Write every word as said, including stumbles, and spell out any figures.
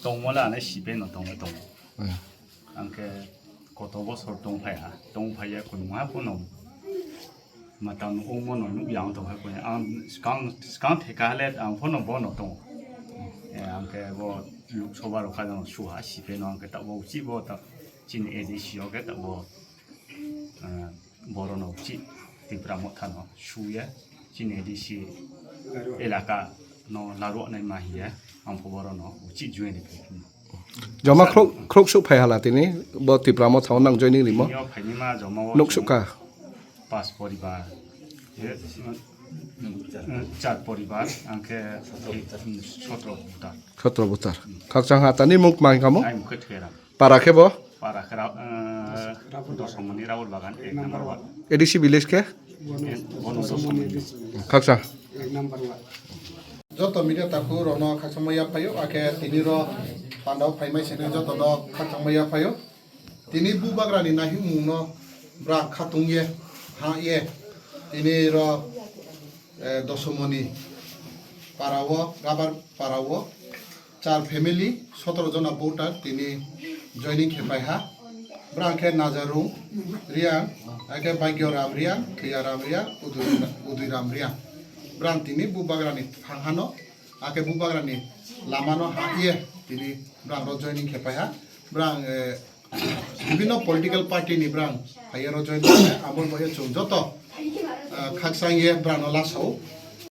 Tongmole ano sipe no tongwi tongo. Hmm. Angkhe koto bosor tongphaiha, tongphaiya kunma bono. Matang ungmo no nukya ang tongkha kuni. Ang skang, skang theka hale ang phono bono tongo. Eh, angkhe bo Lok Sabha rok kha jang suha sipe no angkhe tabok chibo ta chini A D C o khe tabok. Ah, borok no uchi Tipra Motha no suya chini A D C elaka no laruak nai ma hiya ang pho borok no uchi join ni khe. Joma khro-, khroksuk phai hala tini bo Tipra Motha o nang joining rimo. Yo phaini ma joma o nuk sukha. Pas poribar. Ye, char poribar angkhe sotro buta. Sotro buta. Khakchang ha tani muk mang kamo? Ai mukhe thera. Para khe bo? Para khe ra-, eh, Dosomoni Raul Bagan, ek number ward. A D C village khe? Bono Dosomoni. Khaksa. Joto media takhuk rokno khaksa maya phaio, akhe tini ro pandao phaimai sene joto no khaksa maya phaio. Tini bubagrani naihimung no bwrang khatung ye, ha ye. Tini ro, eh, Dosomoni para o, Rabar para o. Char family, sotoro jona voter tini joining khe pai ha. Bwrang khe Najarung Riang, akhe Bhagyo Ram Riang, Priya Ram Riang, Udui, Udui Ram Riang. Bwrang tini bubagrani thang hano, akhe bubagrani lamano ha ye tini bwrang ro joining khe pai ha. Bwrang, eh, bibinno political party ni bwrang phai ye ro join khe, abo bo ye chwng joto, eh, khakchang ye bwrang no lasao.